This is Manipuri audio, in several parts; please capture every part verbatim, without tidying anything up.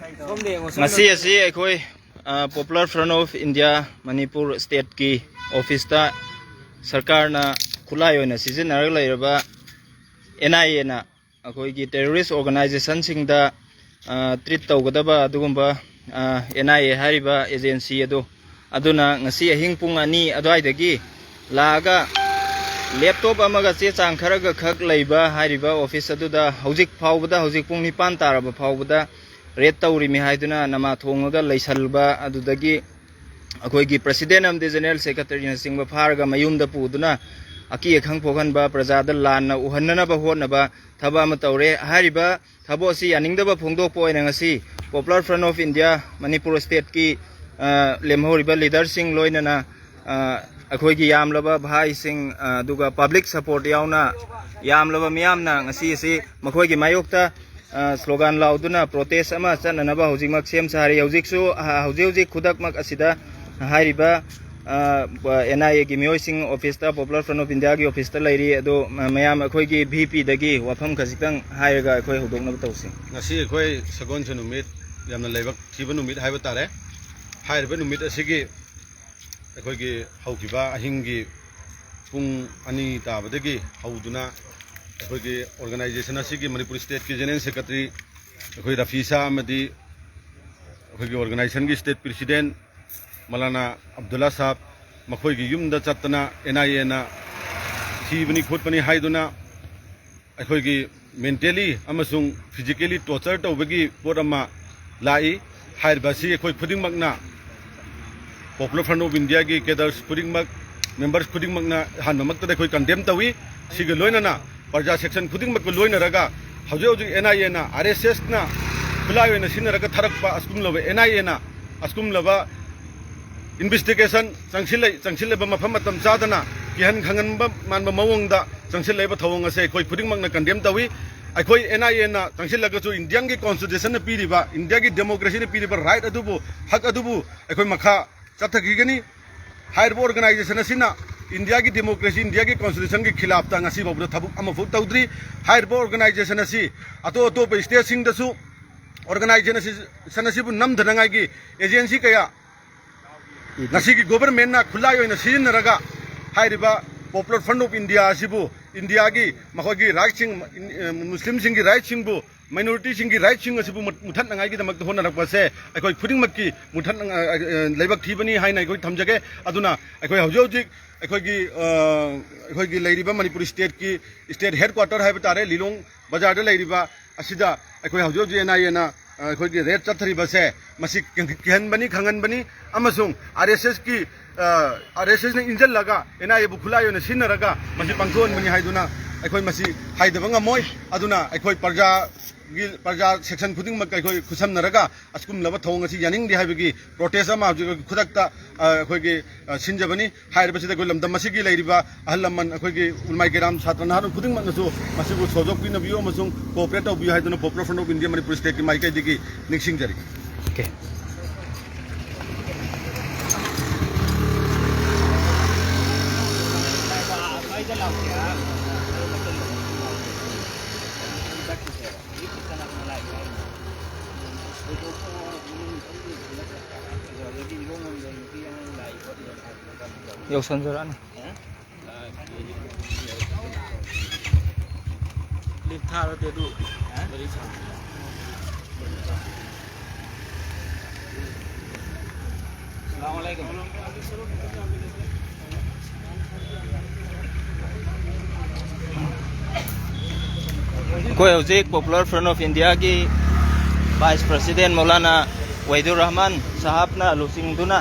ꯉꯁꯤ ꯑꯁꯤ ꯑꯩꯈꯣꯏ, ꯑ, Popular Front of India Manipur ꯁ꯭ꯇꯦꯠꯀꯤ ꯑꯣꯐꯤꯁꯇ ꯁꯔꯀꯥꯔꯅ ꯈꯨꯠꯂꯥꯏ ꯑꯣꯏꯅ ꯁꯤꯖꯤꯟꯅꯔꯒ ꯂꯩꯔꯕ ꯑꯦꯟ ꯑꯥꯏ ꯑꯦꯅ ꯑꯩꯈꯣꯏꯒꯤ ꯇꯦꯔꯣꯔꯤꯁ ꯑꯣꯔꯒꯅꯥꯏꯖꯦꯁꯟꯁꯤꯡꯗ, ꯑ, ꯇ꯭ꯔꯤꯠ ꯇꯧꯒꯗꯕ ꯑꯗꯨꯒꯨꯝꯕ, ꯑ, ꯑꯦꯟ ꯑꯥꯏ ꯑꯦ ꯍꯥꯏꯔꯤꯕ ꯑꯦꯖꯦꯟꯁꯤ ꯑꯗꯨ, ꯑꯗꯨꯅ ꯉꯁꯤ ꯑꯍꯤꯡ ꯄꯨꯡ ꯑꯅꯤ ꯑꯗꯨꯋꯥꯏꯗꯒꯤ ꯂꯥꯛꯑꯒ ꯂꯦꯞꯇꯣꯞ ꯑꯃꯒ ꯆꯦ ꯆꯥꯡ ꯈꯔꯒ ꯈꯛ ꯂꯩꯕ ꯍꯥꯏꯔꯤꯕ ꯑꯣꯐꯤꯁ ꯑꯗꯨꯗ ꯍꯧꯖꯤꯛ ꯐꯥꯎꯕꯗ, ꯍꯧꯖꯤꯛ ꯄꯨꯡ ꯅꯤꯄꯥꯟ ꯇꯥꯔꯕ ꯐꯥꯎꯕꯗ ꯔꯦꯗ ꯇꯧꯔꯤꯃꯤ ꯍꯥꯏꯗꯨꯅ ꯅꯃꯥ ꯊꯣꯡꯉꯒ ꯂꯩꯁꯜꯕ ꯑꯗꯨꯗꯒꯤ ꯑꯩꯈꯣꯏꯒꯤ ꯄ꯭ꯔꯁꯤꯗꯦꯟ ꯑꯃꯗꯤ ꯖꯦꯅꯔꯦꯜ ꯁꯦꯀ꯭ꯔꯦꯇꯔꯤꯅꯆꯤꯡꯕ ꯐꯥꯔꯒ ꯃꯌꯨꯝꯗ ꯄꯨꯗꯨꯅ ꯑꯀꯤ ꯑꯈꯪ ꯄꯣꯛꯍꯟꯕ, ꯄ꯭ꯔꯖꯥꯗ ꯂꯥꯟꯅ ꯎꯍꯟꯅꯅꯕ ꯍꯣꯠꯅꯕ ꯊꯕꯛ ꯑꯃ ꯇꯧꯔꯦ꯫ ꯍꯥꯏꯔꯤꯕ ꯊꯕꯛ ꯑꯁꯤ ꯌꯥꯅꯤꯡꯗꯕ ꯐꯣꯡꯗꯣꯛꯄ ꯑꯣꯏꯅ ꯉꯁꯤ Popular Front of India Manipur ꯁ꯭ꯇꯦꯠꯀꯤ, ꯑ, ꯂꯦꯝꯍꯧꯔꯤꯕ ꯂꯤꯗꯔꯁꯤꯡ ꯂꯣꯏꯅꯅ, ꯑ, ꯑꯩꯈꯣꯏꯒꯤ ꯌꯥꯝꯂꯕ ꯚꯥꯏꯁꯤꯡ, ꯑ, ꯑꯗꯨꯒ ꯄꯕ꯭ꯂꯤꯛ ꯁꯄꯣꯔꯠ ꯌꯥꯎꯅ ꯌꯥꯝꯂꯕ ꯃꯤꯌꯥꯝꯅ ꯉꯁꯤ ꯑꯁꯤ ꯃꯈꯣꯏꯒꯤ ꯃꯥꯌꯣꯛꯇ, ꯑ, ꯁ꯭ꯂꯣꯒꯥꯟ ꯂꯥꯎꯗꯨꯅ ꯄ꯭ꯔꯣꯇꯦꯁ ꯑꯃ ꯆꯠꯅꯅꯕ ꯍꯧꯖꯤꯛꯃꯛ ꯁꯦꯝ ꯁꯥꯔꯤ꯫ ꯍꯧꯖꯤꯛꯁꯨ, ꯑ, ꯍꯧꯖꯤꯛ ꯍꯧꯖꯤꯛ ꯈꯨꯗꯛꯃꯛ ꯑꯁꯤꯗ ꯍꯥꯏꯔꯤꯕ, ꯑ, ꯑꯦꯟ ꯑꯥꯏ ꯑꯦꯒꯤ ꯃꯤꯑꯣꯏꯁꯤꯡ ꯑꯣꯐꯤꯁꯇ, Popular Front of Indiaꯒꯤ ꯑꯣꯐꯤꯁꯇ ꯂꯩꯔꯤ꯫ ꯑꯗꯣ ꯃ-, ꯃꯌꯥꯝ ꯑꯩꯈꯣꯏꯒꯤ ꯚꯤ ꯄꯤꯗꯒꯤ ꯋꯥꯐꯝ ꯈꯖꯤꯛꯇꯪ ꯍꯥꯏꯔꯒ ꯑꯩꯈꯣꯏ ꯍꯧꯗꯣꯛꯅꯕ ꯇꯧꯁꯤ꯫ ꯉꯁꯤ ꯑꯩꯈꯣꯏ ꯁꯒꯣꯜꯁꯦꯟ ꯅꯨꯃꯤꯠ, ꯌꯥꯝꯅ ꯂꯥꯏꯕꯛ ꯊꯤꯕ ꯅꯨꯃꯤꯠ ꯍꯥꯏꯕ ꯇꯥꯔꯦ꯫ ꯍꯥꯏꯔꯤꯕ ꯅꯨꯃꯤꯠ ꯑꯁꯤꯒꯤ ꯑꯩꯈꯣꯏꯒꯤ ꯍꯧꯈꯤꯕ ꯑꯍꯤꯡꯒꯤ ꯄꯨꯡ ꯑꯅꯤ ꯇꯥꯕꯗꯒꯤ ꯍꯧꯗꯨꯅ ꯑꯩꯈꯣꯏꯒꯤ ꯑꯣꯔꯒꯅꯥꯏꯖꯦꯁꯟ ꯑꯁꯤꯒꯤ ꯃꯅꯤꯄꯨꯔ ꯁ꯭ꯇꯦꯠꯀꯤ ꯖꯦꯅꯔꯦꯜ ꯁꯦꯀ꯭ꯔꯦꯇꯔꯤ ꯑꯩꯈꯣꯏ ꯔꯐꯤ ꯁꯥꯍ ꯑꯃꯗꯤ ꯑꯩꯈꯣꯏꯒꯤ ꯑꯣꯔꯒꯅꯥꯏꯖꯦꯁꯟꯒꯤ ꯁ꯭ꯇꯦꯠ ꯄ꯭ꯔꯦꯁꯤꯗꯦꯟ ꯃꯧꯂꯥꯅꯥ ꯑꯕꯗꯨꯜꯂꯥ ꯁꯥꯍꯕ ꯃꯈꯣꯏꯒꯤ ꯌꯨꯝꯗ ꯆꯠꯇꯅ ꯑꯦꯟ ꯑꯥꯏ ꯑꯦꯅ ꯊꯤꯕꯅꯤ ꯈꯣꯠꯄꯅꯤ ꯍꯥꯏꯗꯨꯅ ꯑꯩꯈꯣꯏꯒꯤ ꯃꯦꯟꯇꯦꯂꯤ ꯑꯃꯁꯨꯡ ꯐꯤꯖꯤꯀꯦꯂꯤ ꯇꯣꯔꯆꯔ ꯇꯧꯕꯒꯤ ꯄꯣꯠ ꯑꯃ ꯂꯥꯛꯏ꯫ ꯍꯥꯏꯔꯤꯕ ꯑꯁꯤ ꯑꯩꯈꯣꯏ ꯈꯨꯗꯤꯡꯃꯛꯅ Popular Front of Indiaꯒꯤ ꯀꯦꯗꯔꯁ ꯈꯨꯗꯤꯡꯃꯛ, ꯃꯦꯝꯕꯔꯁ ꯈꯨꯗꯤꯡꯃꯛꯅ ꯑꯍꯥꯟꯕꯃꯛꯇꯗ ꯑꯩꯈꯣꯏ ꯀꯟꯗꯦꯝ ꯇꯧꯏ꯫ ꯁꯤꯒ ꯂꯣꯏꯅꯅ ꯄ꯭ꯔꯖꯥ ꯁꯦꯛꯁꯟ ꯈꯨꯗꯤꯡꯃꯛꯀ ꯂꯣꯏꯅꯔꯒ ꯍꯧꯖꯤꯛ ꯍꯧꯖꯤꯛ ꯑꯦꯟ ꯑꯥꯏ ꯑꯦꯅ, ꯑꯥꯔ ꯑꯦꯁ ꯑꯦꯁꯅ ꯈꯨꯠꯂꯥꯏ ꯑꯣꯏꯅ ꯁꯤꯖꯤꯟꯅꯔꯒ ꯊꯥꯔꯛꯄ ꯑꯁꯤꯒꯨꯝꯂꯕ ꯑꯦꯟ ꯑꯥꯏ ꯑꯦꯅ ꯑꯁꯤꯒꯨꯝꯂꯕ ꯏꯟꯚꯦꯁꯇꯤꯒꯦꯁꯟ ꯆꯪꯁꯤꯜꯂꯛ-, ꯆꯪꯁꯤꯜꯂꯛꯄ ꯃꯐꯝ ꯃꯇꯝ ꯆꯥꯗꯅ ꯀꯤꯍꯟ ꯈꯪꯍꯟꯕ ꯃꯥꯟꯕ ꯃꯑꯣꯡꯗ ꯆꯪꯁꯤꯜꯂꯛꯏꯕ ꯊꯧꯑꯣꯡ ꯑꯁꯦ ꯑꯩꯈꯣꯏ ꯈꯨꯗꯤꯡꯃꯛꯅ ꯀꯟꯗꯦꯝ ꯇꯧꯏ꯫ ꯑꯩꯈꯣꯏ ꯑꯦꯟ ꯑꯥꯏ ꯑꯦꯅ ꯆꯪꯁꯤꯜꯂꯒꯁꯨ ꯏꯟꯗꯤꯌꯥꯒꯤ ꯀꯣꯟꯁꯇꯤꯇ꯭ꯌꯨꯁꯟꯅ ꯄꯤꯔꯤꯕ, ꯏꯟꯗꯤꯌꯥꯒꯤ ꯗꯦꯃꯣꯀ꯭ꯔꯦꯁꯤꯅ ꯄꯤꯔꯤꯕ ꯔꯥꯏꯠ ꯑꯗꯨꯕꯨ, ꯍꯛ ꯑꯗꯨꯕꯨ ꯑꯩꯈꯣꯏ ꯃꯈꯥ ꯆꯠꯊꯈꯤꯒꯅꯤ꯫ ꯍꯥꯏꯔꯤꯕ ꯑꯣꯔꯒꯅꯥꯏꯖꯦꯁꯟ ꯑꯁꯤꯅ ꯏꯟꯗꯤꯌꯥꯒꯤ ꯗꯦꯃꯣꯀ꯭ꯔꯦꯁꯤ, ꯏꯟꯗꯤꯌꯥꯒꯤ ꯀꯣꯟꯁꯇꯤꯇ꯭ꯌꯨꯁꯟꯒꯤ ꯈꯤꯂꯥꯐꯇ ꯉꯁꯤ ꯐꯥꯎꯕꯗ ꯊꯕꯛ ꯑꯃꯐꯥꯎ ꯇꯧꯗ꯭ꯔꯤ꯫ ꯍꯥꯏꯔꯤꯕ ꯑꯣꯔꯒꯅꯥꯏꯖꯦꯁꯟ ꯑꯁꯤ ꯑꯇꯣꯞ ꯑꯇꯣꯞꯄ ꯁ꯭ꯇꯦꯠꯁꯤꯡꯗꯁꯨ organization ꯑꯁꯤ, ꯁꯟ ꯑꯁꯤꯕꯨ ꯅꯝꯊꯅꯉꯥꯏꯒꯤ agency ꯀꯌꯥ ꯉꯁꯤꯒꯤ government ꯅ ꯈꯨꯠꯂꯥꯏ ꯑꯣꯏꯅ ꯁꯤꯖꯤꯟꯅꯔꯒ ꯍꯥꯏꯔꯤꯕ Popular Front of India ꯑꯁꯤꯕꯨ, ꯏꯟꯗꯤꯌꯥꯒꯤ ꯃꯈꯣꯏꯒꯤ right ꯁꯤꯡ, ꯃꯨꯁꯂꯤꯝꯁꯤꯡꯒꯤ right ꯁꯤꯡꯕꯨ, minority ꯁꯤꯡꯒꯤ right ꯁꯤꯡ ꯑꯁꯤꯕꯨ ꯃꯨꯠ-, ꯃꯨꯠꯊꯠꯅꯉꯥꯏꯒꯤꯗꯃꯛꯇ ꯍꯣꯠꯅꯔꯛꯄꯁꯦ ꯑꯩꯈꯣꯏ ꯈꯨꯗꯤꯡꯃꯛꯀꯤ ꯃꯨꯠꯊꯠꯅ-, ꯑ, ꯑ, ꯂꯥꯏꯕꯛ ꯊꯤꯕꯅꯤ ꯍꯥꯏꯅ ꯑꯩꯈꯣꯏ ꯊꯝꯖꯒꯦ꯫ ꯑꯗꯨꯅ ꯑꯩꯈꯣꯏ ꯍꯧꯖꯤꯛ ꯍꯧꯖꯤꯛ ꯑꯩꯈꯣꯏꯒꯤ, ꯑ, ꯑꯩꯈꯣꯏꯒꯤ ꯂꯩꯔꯤꯕ ꯃꯅꯤꯄꯨꯔ state ꯀꯤ state headquarter ꯍꯥꯏꯕ ꯇꯥꯔꯦ, ꯂꯤꯂꯣꯡ ꯕꯖꯥꯔꯗ ꯂꯩꯔꯤꯕ ꯑꯁꯤꯗ ꯑꯩꯈꯣꯏ ꯍꯧꯖꯤꯛ ꯍꯧꯖꯤꯛ N I A ꯅ, ꯑ, ꯑꯩꯈꯣꯏꯒꯤ raid ꯆꯠꯊꯔꯤꯕꯁꯦ, ꯃꯁꯤ ꯀꯤꯍꯟꯕꯅꯤ, ꯈꯪꯍꯟꯕꯅꯤ, ꯑꯃꯁꯨꯡ R S S ꯀꯤ, ꯑ, R S S ꯅ ꯏꯟꯖꯜꯂꯒ N I A ꯕꯨ ꯈꯨꯠꯂꯥꯏ ꯑꯣꯏꯅ ꯁꯤꯖꯤꯟꯅꯔꯒ ꯃꯁꯤ ꯄꯥꯡꯊꯣꯛꯍꯟꯕꯅꯤ ꯍꯥꯏꯗꯨꯅ ꯑꯩꯈꯣꯏ ꯃꯁꯤ ꯍꯥꯏꯗꯕ ꯉꯝꯃꯣꯏ꯫ ꯑꯗꯨꯅ ꯑꯩꯈꯣꯏ ꯄ꯭ꯔꯖꯥꯒꯤ, ꯄ꯭ꯔꯖꯥ section ꯈꯨꯗꯤꯡꯃꯛ ꯑꯩꯈꯣꯏ ꯈꯨꯠꯁꯝꯅꯔꯒ ꯑꯁꯤꯒꯨꯝꯂꯕ ꯊꯧꯑꯣꯡ ꯑꯁꯤ ꯌꯥꯅꯤꯡꯗꯦ ꯍꯥꯏꯕꯒꯤ protest ꯑꯃ ꯍꯧꯖꯤꯛ ꯈꯨꯗꯛꯇ, ꯑ, ꯑꯩꯈꯣꯏꯒꯤ, ꯑ, ꯁꯤꯟꯖꯕꯅꯤ꯫ ꯍꯥꯏꯔꯤꯕꯁꯤꯗ ꯑꯩꯈꯣꯏ ꯂꯝꯗꯝ ꯑꯁꯤꯒꯤ ꯂꯩꯔꯤꯕ ꯑꯍꯜ ꯂꯃꯟ, ꯑꯩꯈꯣꯏꯒꯤ ꯎꯂꯃꯥꯏ ꯀꯦꯔꯥꯝ, ꯁꯥꯇ꯭ꯔ ꯅꯍꯥꯔꯣꯜ ꯈꯨꯗꯤꯡꯃꯛꯅꯁꯨ ꯃꯁꯤꯕꯨ ꯁꯧꯒꯠꯄꯤꯅꯕꯤꯌꯨ ꯑꯃꯁꯨꯡ cooperate ꯇꯧꯕꯤꯌꯨ ꯍꯥꯏꯗꯨꯅ Popular Front of India Manipur state ꯀꯤ ꯃꯥꯏꯀꯩꯗꯒꯤ ꯅꯤꯡꯁꯤꯡꯖꯔꯤ꯫ Okay. ꯌꯧꯁꯟꯖꯔꯛꯑꯅꯤ꯫ Lift ꯊꯥꯔꯗꯤ ꯑꯗꯨ ꯒꯥꯔꯤ ꯈꯥꯝꯕ꯫ ꯑꯩꯈꯣꯏ ꯍꯧꯖꯤꯛ Popular Front of India ꯒꯤ Vice President ꯃꯧꯂꯥꯅꯥ ꯋꯥꯍꯤꯗꯨꯔ ꯔꯍꯃꯥꯟ ꯁꯥꯍꯕꯅ ꯂꯨꯆꯤꯡꯗꯨꯅ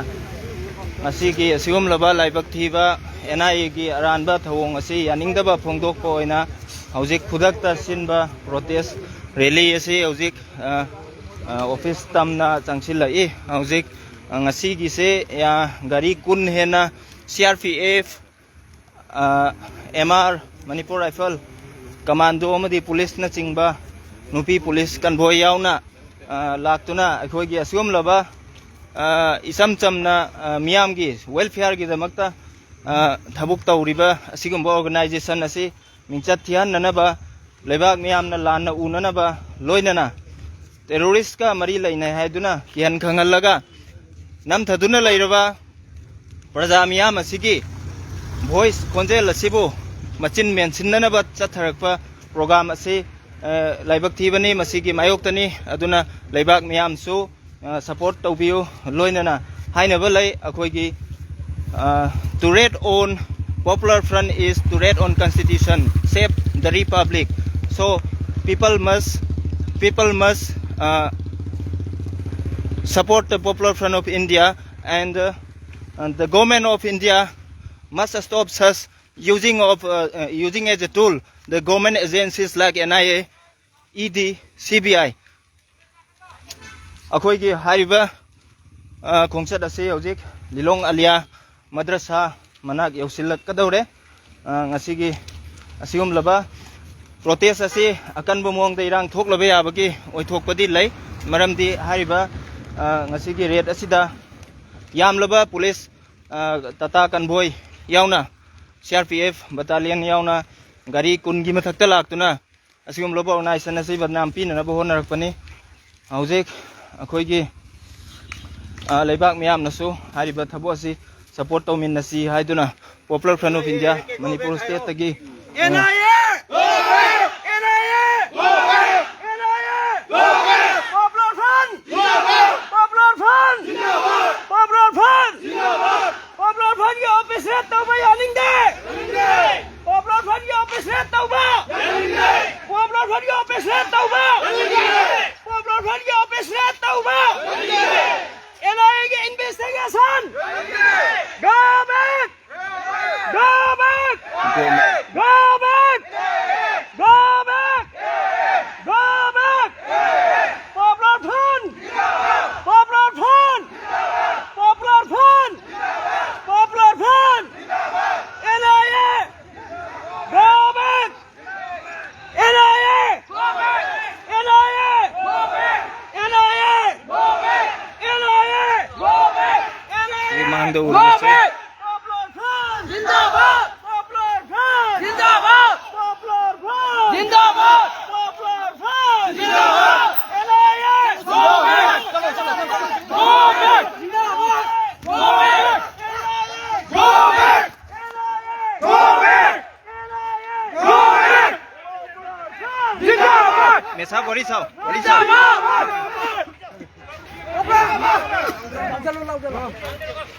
ꯉꯁꯤꯒꯤ ꯑꯁꯤꯒꯨꯝꯂꯕ ꯂꯥꯏꯕꯛ ꯊꯤꯕ N I A ꯒꯤ ꯑꯔꯥꯟꯕ ꯊꯧꯑꯣꯡ ꯑꯁꯤ ꯌꯥꯅꯤꯡꯗꯕ ꯐꯣꯡꯗꯣꯛꯄ ꯑꯣꯏꯅ ꯍꯧꯖꯤꯛ ꯈꯨꯗꯛꯇ ꯁꯤꯟꯕ protest rally ꯑꯁꯤ ꯍꯧꯖꯤꯛ, ꯑ, ꯑ, office ꯇꯝꯅ ꯆꯪꯁꯤꯜꯂꯛꯏ꯫ ꯍꯧꯖꯤꯛ, ꯑ, ꯉꯁꯤꯒꯤꯁꯦ, ꯑ, ꯒꯥꯔꯤ ꯀꯨꯟ ꯍꯦꯟꯅ C R P F, ꯑ, M R, Manipur Rifle, Commando ꯑꯃꯗꯤ police ꯅꯆꯤꯡꯕ ꯅꯨꯄꯤ police convoy ꯌꯥꯎꯅ, ꯑ, ꯂꯥꯛꯇꯨꯅ ꯑꯩꯈꯣꯏꯒꯤ ꯑꯁꯤꯒꯨꯝꯂꯕ, ꯑ, ꯏꯆꯝ ꯆꯝꯅ, ꯑ, ꯃꯤꯌꯥꯝꯒꯤ welfare ꯒꯤꯗꯃꯛꯇ, ꯑ, ꯊꯕꯛ ꯇꯧꯔꯤꯕ ꯑꯁꯤꯒꯨꯝꯕ organization ꯑꯁꯤ ꯃꯤꯡꯆꯠ ꯊꯤꯍꯟꯅꯅꯕ, ꯂꯩꯕꯥꯛ ꯃꯤꯌꯥꯝꯅ ꯂꯥꯟꯅ ꯎꯅꯅꯕ, ꯂꯣꯏꯅꯅ ꯇꯦꯔꯣꯔꯤꯁꯀ ꯃꯔꯤ ꯂꯩꯅꯩ ꯍꯥꯏꯗꯨꯅ ꯀꯤꯍꯟ ꯈꯪꯍꯜꯂꯒ ꯅꯝꯊꯗꯨꯅ ꯂꯩꯔꯕ ꯄ꯭ꯔꯖꯥ ꯃꯤꯌꯥꯝ ꯑꯁꯤꯒꯤ ꯚꯣꯏꯁ, ꯈꯣꯟꯖꯦꯜ ꯑꯁꯤꯕꯨ ꯃꯆꯤꯟ ꯃꯦꯟꯁꯤꯟꯅꯅꯕ ꯆꯠꯊꯔꯛꯄ ꯄ꯭ꯔꯣꯒ꯭ꯔꯥꯝ ꯑꯁꯤ, ꯑ, ꯂꯥꯏꯕꯛ ꯊꯤꯕꯅꯤ꯫ ꯃꯁꯤꯒꯤ ꯃꯥꯌꯣꯛꯇꯅꯤ꯫ ꯑꯗꯨꯅ ꯂꯩꯕꯥꯛ ꯃꯤꯌꯥꯝꯁꯨ, ꯑ, ꯁꯄꯣꯔꯠ ꯇꯧꯕꯤꯌꯨ꯫ ꯂꯣꯏꯅꯅ ꯍꯥꯏꯅꯕ ꯂꯩ, ꯑꯩꯈꯣꯏꯒꯤ, ꯑ, "To rat on Popular Front is to rat on Constitution, save the Republic." So people must, people must, uh, support the Popular Front of India, and, uh, and the government of India must stop such using of, uh, uh, using as a tool the government agencies like N I A, E D, C B I꯫ ꯑꯩꯈꯣꯏꯒꯤ ꯍꯥꯏꯔꯤꯕ, ꯑ, ꯈꯣꯡꯆꯠ ꯑꯁꯤ ꯍꯧꯖꯤꯛ ꯂꯤꯂꯣꯡ ꯑꯂꯤꯌꯥ ꯃꯗ꯭ꯔꯁꯥ ꯃꯅꯥꯛ ꯌꯧꯁꯤꯜꯂꯛꯀꯗꯧꯔꯦ꯫ ꯑ, ꯉꯁꯤꯒꯤ ꯑꯁꯤꯒꯨꯝꯂꯕ ꯄ꯭ꯔꯣꯇꯦꯁ ꯑꯁꯤ ꯑꯀꯟꯕ ꯃꯑꯣꯡꯗ ꯏꯔꯥꯡ ꯊꯣꯛꯂꯕ ꯌꯥꯕꯒꯤ ꯑꯣꯏꯊꯣꯛꯄꯗꯤ ꯂꯩ꯫ ꯃꯔꯝꯗꯤ ꯍꯥꯏꯔꯤꯕ, ꯑ, ꯉꯁꯤꯒꯤ ꯔꯦꯗ ꯑꯁꯤꯗ ꯌꯥꯝꯂꯕ ꯄꯨꯂꯤꯁ, ꯑ, ꯇꯥꯇꯥ ꯀꯟꯚꯣꯏ ꯌꯥꯎꯅ, C R P F battalion ꯌꯥꯎꯅ ꯒꯥꯔꯤ ꯀꯨꯟꯒꯤ ꯃꯊꯛꯇ ꯂꯥꯛꯇꯨꯅ ꯑꯁꯤꯒꯨꯝꯂꯕ ꯑꯣꯔꯒꯅꯥꯏꯖꯦꯁꯟ ꯑꯁꯤ ꯕꯗꯅꯥꯝ ꯄꯤꯅꯅꯕ ꯍꯣꯠꯅꯔꯛꯄꯅꯤ꯫ ꯍꯧꯖꯤꯛ ꯑꯩꯈꯣꯏꯒꯤ, ꯑ, ꯂꯩꯕꯥꯛ ꯃꯤꯌꯥꯝꯅꯁꯨ ꯍꯥꯏꯔꯤꯕ ꯊꯕꯛ ꯑꯁꯤ ꯁꯄꯣꯔꯠ ꯇꯧꯃꯤꯟꯅꯁꯤ ꯍꯥꯏꯗꯨꯅ Popular Front of India Manipur ꯁ꯭ꯇꯦꯠꯇꯒꯤ, ꯑ, N I A! N I A! N I A! Popular Front! Popular Front! Popular Front! Popular Front! Popular Front ꯀꯤ ꯑꯣꯐꯤꯁ ꯔꯦꯗ ꯇꯧꯕ ꯌꯥꯅꯤꯡꯗꯦ! ꯌꯥꯅꯤꯡꯗꯦ! Popular Front ꯀꯤ ꯑꯣꯐꯤꯁ ꯔꯦꯗ ꯇꯧꯕ! ꯌꯥꯅꯤꯡꯗꯦ! Popular Front ꯀꯤ ꯑꯣꯐꯤꯁ ꯔꯦꯗ ꯇꯧꯕ! ꯌꯥꯅꯤꯡꯗꯦ! Popular Front ꯀꯤ ꯑꯣꯐꯤꯁ ꯔꯦꯗ ꯇꯧꯕ! ꯌꯥꯅꯤꯡꯗꯦ! N I A ꯒꯤ ꯏꯟꯚꯦꯁꯇꯤꯒꯦꯁꯟ! ꯌꯥꯅꯤꯡꯗꯦ! Go back! Go back! Go back! Go back! Go back! Go back! Popular Front! Popular Front! Popular Front! Popular Front! N I A! Go back! N I A! N I A! N I A! N I A! N I A! ꯁꯤ ꯃꯥꯡꯗ ꯎꯔꯤꯕꯁꯦ꯫ Popular Front! ꯖꯤꯟꯗꯥꯕꯥꯗ! Popular Front! ꯖꯤꯟꯗꯥꯕꯥꯗ! Popular Front! ꯖꯤꯟꯗꯥꯕꯥꯗ! Popular Front! ꯖꯤꯟꯗꯥꯕꯥꯗ! N I A! ꯋꯥꯔꯤ ꯁꯥꯎ, ꯋꯥꯔꯤ ꯁꯥꯎ꯫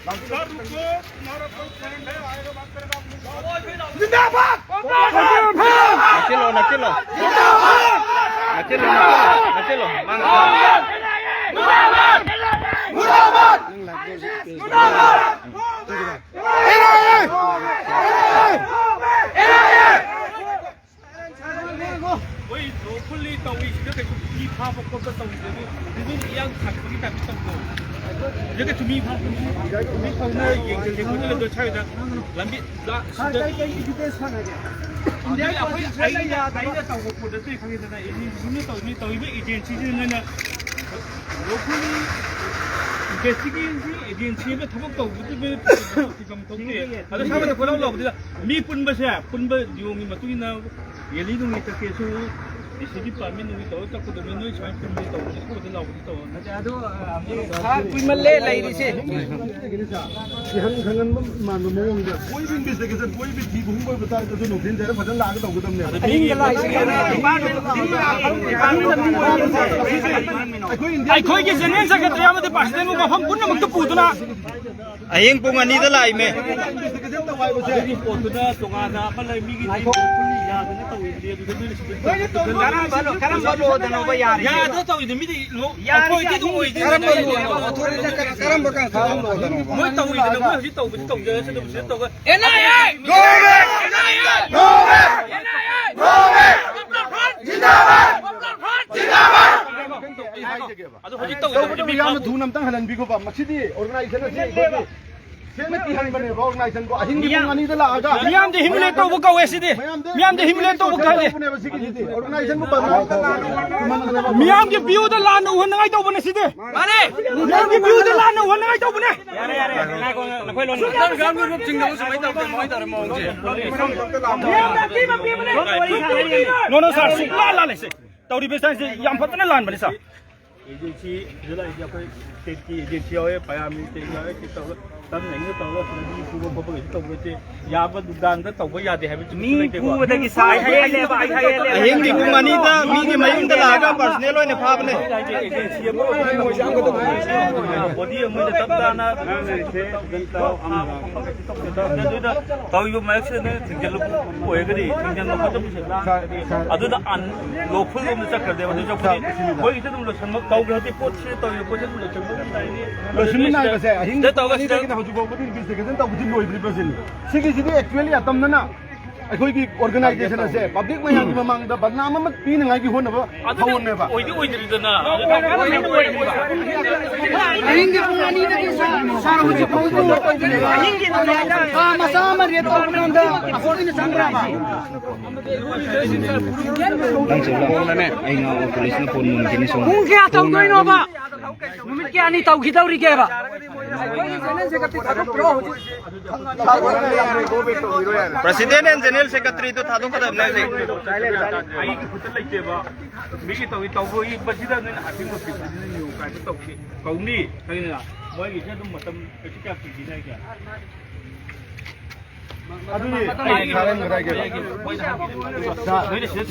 ꯅꯛꯁꯤꯜꯂꯣ, ꯅꯛꯁꯤꯜꯂꯣ꯫ ꯅꯛꯁꯤꯜꯂꯣ, ꯅꯛꯁꯤꯜꯂꯣ, ꯅꯛꯁꯤꯜꯂꯣ꯫ ꯃꯥꯡ-, ꯃꯣꯏ ꯂꯣꯈꯨꯜꯂꯤ ꯇꯧꯔꯤꯁꯤꯗ ꯀꯩꯁꯨ ꯃꯤ ꯐꯥꯕ ꯈꯣꯠꯄ ꯇꯧꯔꯤꯁꯦ, ꯑꯗꯨ ꯏꯔꯥꯡ ꯈꯥꯡꯕꯒꯤ ꯇꯥꯏꯞꯇ ꯇꯧꯗ꯭ꯔꯣ? ꯁꯤꯗ ꯀꯩꯁꯨ ꯃꯤ ꯐꯥꯕ, ꯃꯤ ꯐꯥꯎꯅ ꯌꯦꯡꯁꯤꯜꯂꯦ ꯈꯣꯠꯆꯜꯂꯦ, ꯑꯗꯣ ꯁ꯭ꯋꯥꯏꯗ ꯂꯝꯕꯤ ꯂꯥ-, ꯁꯤꯗ ꯑꯩꯈꯣꯏ ꯑꯩꯅ ꯇꯧꯕ ꯄꯣꯠ ꯅꯠꯇꯦ, ꯈꯪꯉꯦꯗꯅ, ꯑꯦꯖꯦꯟꯁꯤꯁꯤꯅ ꯇꯧꯔꯤ, ꯇꯧꯔꯤꯕ ꯑꯦꯖꯦꯟꯁꯤꯁꯤꯅ ꯅꯣꯏꯅ ꯂꯣꯈꯨꯜꯂꯤ ꯏꯟꯗꯁꯇ꯭ꯔꯤꯒꯤ ꯑꯦꯖꯦꯟꯁꯤ ꯑꯃ ꯊꯕꯛ ꯇꯧꯕꯗꯨꯗ ꯐꯤꯕꯝ ꯊꯣꯛꯇꯦ꯫ ꯑꯗꯣ ꯁ꯭ꯋꯥꯏꯗ ꯀꯣꯏꯂꯥꯎ ꯂꯥꯎꯕꯗꯨꯗ ꯃꯤ ꯄꯨꯟꯕꯁꯦ, ꯄꯨꯟꯕ ꯅꯤꯌꯣꯝꯒꯤ ꯃꯇꯨꯡ ꯏꯟꯅ ꯔꯦꯂꯤ ꯅꯨꯡꯂꯤ ꯆꯠꯀꯦꯁꯨ, ꯗꯤ ꯁꯤ ꯗꯤꯄꯥꯔꯠꯃꯦꯟ ꯅꯨꯡꯂꯤ ꯇꯧꯔ ꯆꯠꯀꯗꯕꯅꯤ, ꯅꯣꯏ ꯁꯨꯃꯥꯏꯅ ꯄꯨꯟꯕ ꯇꯧꯕꯅꯤ, ꯈꯣꯠꯄꯗ ꯂꯥꯎꯕꯗꯤ ꯇꯧꯔ ꯅꯠꯇꯦ꯫ ꯑꯗꯣ, ꯑ, ꯍꯧꯖꯤꯛ ꯈꯔ ꯀꯨꯏꯃꯜꯂꯦ ꯂꯩꯔꯤꯁꯦ꯫ ꯏꯍꯟ ꯈꯪꯍꯟꯕ ꯃꯥꯟꯕ ꯃꯑꯣꯡꯗ ꯀꯣꯏꯕ ꯏꯟꯚꯦꯁꯇꯤꯒꯦꯁꯟ, ꯀꯣꯏꯕ ꯊꯤꯕ ꯍꯨꯝꯕ ꯑꯣꯏꯕ ꯇꯥꯔꯒꯁꯨ ꯅꯨꯡꯊꯤꯟ ꯇꯧꯔ ꯐꯖꯅ ꯂꯥꯛꯑꯒ ꯇꯧꯒꯗꯕꯅꯦꯕ꯫ ꯑꯍꯤꯡꯗ ꯂꯥꯛꯏꯁꯦ ꯀꯩꯅꯣ? ꯗꯤꯄꯥꯔꯠꯃꯦꯟ, ꯗꯤꯄꯥꯔꯠꯃꯦꯟ, ꯗꯤꯄꯥꯔꯠꯃꯦꯟ, ꯑꯩꯈꯣꯏ ꯏꯟꯗꯤꯌꯥ ꯑꯩꯈꯣꯏꯒꯤ ꯖꯦꯅꯔꯦꯜ ꯁꯦꯀ꯭ꯔꯦꯇꯔꯤ ꯑꯃꯗꯤ ꯄ꯭ꯔꯁꯤꯗꯦꯟꯕꯨ ꯃꯐꯝ ꯄꯨꯝꯅꯃꯛꯇ ꯄꯨꯗꯨꯅ ꯑꯍꯤꯡ ꯄꯨꯡ ꯑꯅꯤꯗ ꯂꯥꯛꯏꯃꯦ꯫ ꯏꯟꯚꯦꯁꯇꯤꯒꯦꯁꯟ ꯇꯧ ꯍꯥꯏꯕꯁꯦ꯫ ꯑꯗꯨꯒꯤ ꯄꯣꯠꯇꯨꯗ ꯇꯣꯉꯥꯟꯅ ꯑꯃ ꯂꯩ, ꯃꯤꯒꯤ ꯌꯥꯗꯅ ꯇꯧꯔꯤꯗꯨꯗꯤ ꯑꯗꯨꯗ ꯅꯣꯏꯅ ꯁꯤꯗ ꯀꯔꯝꯕ, ꯀꯔꯝꯕ ꯂꯣꯗꯅꯣꯕ ꯌꯥꯔꯤꯁꯦ? ꯌꯥꯗ ꯇꯧꯔꯤꯗꯨ ꯃꯤꯗꯤ ꯂꯣ-, ꯌꯥꯔꯤꯁꯦ ꯑꯩꯈꯣꯏꯗꯤ ꯑꯗꯨꯝ ꯑꯍꯤꯡ ꯑꯣꯏꯗꯤ ꯀꯔꯝꯕ ꯂꯣꯗꯅꯣ? ꯑꯣꯊꯣꯔꯤꯇꯤ ꯀꯔꯝꯕ ꯀꯥꯟꯗ ꯃꯣꯏ ꯇꯧꯔꯤꯗꯨꯅ ꯃꯣꯏ ꯍꯧꯖꯤꯛ ꯇꯧꯕꯗꯤ ꯇꯧꯖꯔꯁꯨ ꯑꯗꯨꯝ ꯁꯤꯗ ꯇꯧꯕ꯫ N I A! ꯑꯗꯣ ꯍꯧꯖꯤꯛ ꯇꯧꯕꯗꯤ ꯇꯧꯕꯗꯤ ꯃꯤ ꯌꯥꯝꯅ ꯐꯥꯕ ꯊꯨꯅ ꯑꯝꯇꯪ ꯍꯜꯍꯟꯕꯤꯈꯣꯕ꯫ ꯃꯁꯤꯗꯤ ꯑꯣꯔꯒꯅꯥꯏꯖꯦꯁꯟ ꯑꯁꯤ ꯑꯩꯈꯣꯏꯒꯤ ꯁꯦꯡꯅ ꯀꯤꯍꯟꯕꯅꯦꯕ꯫ ꯑꯣꯔꯒꯅꯥꯏꯖꯦꯁꯟꯕꯨ ꯑꯍꯤꯡꯒꯤ ꯄꯨꯡ ꯑꯅꯤꯗ ꯂꯥꯛꯑꯒ ꯃꯤꯌꯥꯝꯗꯤ ꯍꯤꯃꯨꯂꯦꯠ ꯇꯧꯕ ꯀꯧꯋꯦ ꯁꯤꯗꯤ꯫ ꯃꯤꯌꯥꯝꯗꯤ ꯃꯤꯌꯥꯝꯗꯤ ꯍꯤꯃꯨꯂꯦꯠ ꯇꯧꯕ ꯀꯧꯋꯦ꯫ ꯇꯧꯕꯅꯦꯕ ꯁꯤꯒꯤꯁꯤꯗꯤ꯫ ꯑꯣꯔꯒꯅꯥꯏꯖꯦꯁꯟꯕꯨ ꯄꯟꯕ ꯃꯤꯌꯥꯝꯒꯤ ꯚ꯭ꯌꯨꯗ ꯂꯥꯟꯅ ꯎꯍꯟꯅꯉꯥꯏ ꯇꯧꯕꯅꯦ ꯁꯤꯗꯤ꯫ ꯃꯥꯅꯦ꯫ ꯃꯤꯌꯥꯝꯒꯤ ꯚ꯭ꯌꯨꯗ ꯂꯥꯟꯅ ꯎꯍꯟꯅꯉꯥꯏ ꯇꯧꯕꯅꯦ꯫ ꯌꯥꯔꯦ, ꯌꯥꯔꯦ꯫ ꯉꯥꯏꯈꯣ, ꯉꯥꯏꯈꯣ꯫ ꯅꯈꯣꯏ ꯂꯣꯟ ꯆꯤꯡꯅꯕ ꯁꯨꯃꯥꯏꯅ ꯇꯧꯔꯗꯤ ꯀꯃꯥꯏꯅ ꯇꯧꯔꯦ ꯃꯑꯣꯡꯁꯦ? ꯃꯤꯌꯥꯝꯅ ꯑꯀꯤꯕ ꯄꯤꯕꯅꯦ꯫ No, no, sir, ꯁꯨꯛꯂꯥꯟ ꯂꯥꯜꯂꯦ ꯁꯦ꯫ ꯇꯧꯔꯤꯕ ꯁꯥꯏꯁꯦ ꯌꯥꯝ ꯐꯖꯅ ꯂꯥꯟꯕꯅꯦ, sir꯫ ꯑꯦꯖꯦꯟꯁꯤ ꯁꯤꯗ ꯂꯥꯛꯏꯁꯦ ꯑꯩꯈꯣꯏ ꯁ꯭ꯇꯦꯠꯀꯤ ꯑꯦꯖꯦꯟꯁꯤ ꯌꯥꯎꯋꯦ, ꯄꯌꯥ ꯃꯤꯂꯤꯇꯦꯔꯤ ꯌꯥꯎꯋꯦ, ꯁꯤ ꯇꯧꯔꯒ ꯇꯞꯅ ꯏꯪꯅ ꯇꯧꯔꯒ ꯁꯤꯗ ꯃꯤ ꯐꯨꯕ ꯈꯣꯠꯄ ꯀꯩꯁꯨ ꯇꯧꯕ ꯅꯠꯇꯦ꯫ ꯌꯥꯕ ꯅꯨꯡꯗꯥꯡꯗ ꯇꯧꯕ ꯌꯥꯗꯦ ꯍꯥꯏꯕ ꯃꯤ ꯂꯩꯇꯦꯀꯣ꯫ ꯐꯨꯕꯗꯒꯤ ꯁꯥ ꯍꯦꯜꯂꯦꯕ, ꯁꯥ ꯍꯦꯜꯂꯦꯕ꯫ ꯑꯍꯤꯡꯒꯤ ꯄꯨꯡ ꯑꯅꯤꯗ ꯃꯤꯒꯤ ꯃꯌꯨꯝꯗ ꯂꯥꯛꯑꯒ ꯄꯔꯁꯅꯦꯜ ꯑꯣꯏꯅ ꯐꯥꯕꯅꯦ꯫ ꯑꯦꯖꯦꯟꯁꯤ ꯑꯃ ꯑꯣꯏꯕꯅꯤꯅ ꯕꯣꯗꯤ ꯑꯃ ꯇꯞ ꯇꯥꯅ ꯇꯧꯔꯤꯕ ꯃꯔꯛꯁꯤꯗ ꯅꯣꯏꯅ ꯊꯤꯡꯖꯤꯜꯂꯨ ꯑꯣꯏꯔꯒꯗꯤ ꯊꯤꯡꯖꯤꯟꯕ ꯈꯣꯠꯆꯟꯕꯁꯦ ꯂꯥꯡ-, ꯑꯗꯨꯗ ꯑꯟ-, ꯂꯣꯐꯨꯜ ꯔꯣꯝꯗ ꯆꯠꯈ꯭ꯔꯗꯤ ꯑꯗꯨꯁꯨ ꯑꯩꯈꯣꯏ ꯃꯣꯏꯒꯤꯁꯨ ꯑꯗꯨꯝ ꯂꯣꯏꯁꯟꯕ ꯇꯧꯈ꯭ꯔꯗꯤ ꯄꯣꯠꯁꯦ ꯇꯧꯔꯤꯕ ꯄꯣꯠꯁꯦ ꯑꯗꯨꯝ ꯂꯣꯏꯁꯟꯕ ꯑꯗꯨꯝ ꯇꯥꯏꯅꯤ꯫ ꯂꯣꯏꯁꯤꯟꯃꯤꯟꯅꯔꯒꯁꯦ ꯑꯍꯤꯡ ꯁꯤꯗ ꯄꯨꯡ ꯇꯧꯔꯒ ꯁꯤꯗ ꯑꯅꯤꯗꯒꯤꯅ ꯍꯧꯖꯤꯛ ꯐꯥꯎꯕꯗꯤ ꯏꯟꯚꯦꯁꯇꯤꯒꯦꯁꯟ ꯇꯧꯕꯗꯤ ꯂꯣꯏꯗ꯭ꯔꯤꯕ꯭ꯔꯥ ꯁꯤꯅꯤ꯫ ꯁꯤꯒꯤꯁꯤꯗꯤ ꯑꯦꯛꯆꯨꯋꯦꯂꯤ ꯑꯇꯝꯅꯅ ꯑꯩꯈꯣꯏꯒꯤ ꯑꯣꯔꯒꯅꯥꯏꯖꯦꯁꯟ ꯑꯁꯦ ꯄꯕ꯭ꯂꯤꯛ ꯃꯌꯥꯝꯒꯤ ꯃꯃꯥꯡꯗ ꯕꯗꯅꯥꯝ ꯑꯃ ꯄꯤꯅꯉꯥꯏꯒꯤ ꯍꯣꯠꯅꯕ ꯑꯗꯨꯗꯤ ꯍꯧꯔꯝꯃꯦꯕ꯫ ꯑꯣꯏꯗꯤ ꯑꯣꯏꯗ꯭ꯔꯤꯗꯅ꯫ ꯑꯗꯨꯗ ꯑꯣꯏꯗꯤ ꯑꯣꯏꯗ꯭ꯔꯤꯕ꯫ ꯑꯍꯤꯡꯒꯤ ꯄꯨꯡ ꯑꯅꯤꯗꯒꯤ ꯁꯥꯔ, ꯁꯥꯔ ꯍꯧꯖꯤꯛ ꯐꯥꯎꯕ ꯊꯥ ꯃꯆꯥ ꯑꯃ ꯔꯦꯠ ꯇꯧꯕ ꯀꯥꯟꯗ ꯑꯁꯨꯛ ꯀꯨꯏꯅ ꯆꯪꯕ꯭ꯔꯥ? ꯅꯪ ꯆꯠꯂꯣ꯫ ꯑꯩ ꯉꯥꯎ ꯄꯨꯂꯤꯁꯅ ꯐꯣꯟ ꯃꯨꯟꯈꯤꯅꯤ ꯁꯣꯝ꯫ ꯄꯨꯡ ꯀꯌꯥ ꯇꯧꯗꯣꯏꯅꯣꯕ? ꯅꯨꯃꯤꯠ ꯀꯌꯥꯅꯤ ꯇꯧꯈꯤꯗꯧꯔꯤꯒꯦꯕ? President and General Secretary ꯗꯣ ꯊꯥꯗꯣꯛꯀꯗꯕꯅꯦ ꯍꯧꯖꯤꯛ꯫ ꯑꯩꯒꯤ ꯈꯨꯠꯇ ꯂꯩꯇꯦꯕ꯫ ꯃꯤꯒꯤ ꯇꯧꯏ ꯇꯧꯕꯒꯤ ꯃꯁꯤꯗ ꯅꯣꯏꯅ ꯑꯍꯤꯡ ꯃꯄꯤꯗꯨꯗꯤ ꯅꯤꯌꯣꯝ ꯀꯥꯏꯕ ꯇꯧꯁꯤ꯫ ꯇꯧꯅꯤ꯫ ꯈꯪꯉꯤꯗꯅ? ꯃꯣꯏꯒꯤꯁꯦ ꯑꯗꯨꯝ ꯃꯇꯝ ꯀꯩꯁꯨ ꯀꯌꯥ ꯀꯨꯏꯗꯦ ꯍꯥꯏꯒꯦ꯫ ꯑꯗꯨꯗꯤ ꯑꯩ ꯈꯔ ꯍꯪꯒꯗ꯭ꯔꯥ ꯍꯥꯏꯒꯦꯕ꯫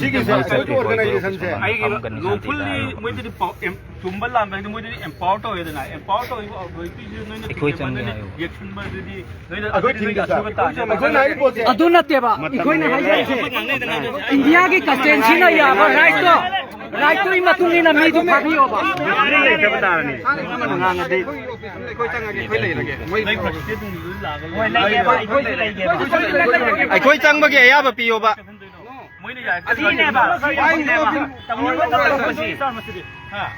ꯁꯤꯒꯤꯁꯦ ꯑꯩꯈꯣꯏꯒꯤ ꯑꯣꯔꯒꯅꯥꯏꯖꯦꯁꯟꯁꯦ ꯑꯩꯒꯤ ꯂꯣꯐꯨꯜꯂꯤ ꯃꯣꯏꯗꯗꯤ ꯄꯥꯎ ꯑꯦꯝ-, ꯆꯨꯝꯕ ꯂꯥꯟꯕ ꯍꯥꯏꯗꯤ ꯃꯣꯏꯗꯗꯤ ꯑꯦꯝꯄꯥꯋꯔ ꯇꯧꯋꯦꯗꯅ, ꯑꯦꯝꯄꯥꯋꯔ ꯇꯧꯔꯤꯕ ꯑꯣꯊꯣꯔꯤꯇꯤꯁꯦ ꯅꯣꯏꯅ ꯑꯩꯈꯣꯏ ꯆꯪꯉꯦ ꯍꯥꯏꯌꯣ꯫ ꯌꯦꯛꯁꯤꯟꯕꯗꯨꯗꯤ ꯅꯣꯏꯅ ꯑꯩꯈꯣꯏ ꯑꯗꯨꯗꯤ ꯅꯣꯏꯅ ꯊꯤꯡꯒꯗ꯭ꯔꯥ? ꯑꯁꯣꯏꯕ ꯇꯥꯔꯦ꯫ ꯑꯩꯈꯣꯏꯅ ꯍꯥꯏꯔꯤꯕ ꯄꯣꯠꯁꯦ ꯑꯗꯨ ꯅꯠꯇꯦꯕ ꯑꯩꯈꯣꯏꯅ ꯍꯥꯏꯖꯔꯤꯁꯦ꯫ ꯏꯟꯗꯤꯌꯥꯒꯤ ꯀꯟꯁꯇꯤꯇ꯭ꯌꯨꯁꯟꯅ ꯌꯥꯕ ꯔꯥꯏꯠꯇꯣ, ꯔꯥꯏꯠꯇꯨꯒꯤ ꯃꯇꯨꯡ ꯏꯟꯅ ꯃꯤꯗꯨ ꯐꯥꯕꯤꯌꯣꯕ꯫ ꯂꯩꯇꯕ ꯇꯥꯔꯅꯤ꯫ ꯑꯩꯈꯣꯏ ꯆꯪꯉꯒꯦ, ꯑꯩꯈꯣꯏ ꯂꯩꯔꯒꯦ꯫ ꯃꯣꯏ ꯍꯣꯏ, ꯂꯩꯒꯦꯕ, ꯑꯩꯈꯣꯏꯁꯨ ꯂꯩꯒꯦꯕ꯫ ꯑꯩꯈꯣꯏ ꯆꯪꯕꯒꯤ ꯑꯌꯥꯕ ꯄꯤꯌꯣꯕ꯫ ꯃꯣꯏꯅ ꯌꯥꯏ꯫ ꯑꯁꯤꯅꯦꯕ, ꯁꯤꯅꯦꯕ꯫ ꯇꯧꯅꯤꯡꯕ ꯇꯧꯔꯛꯄꯁꯤ꯫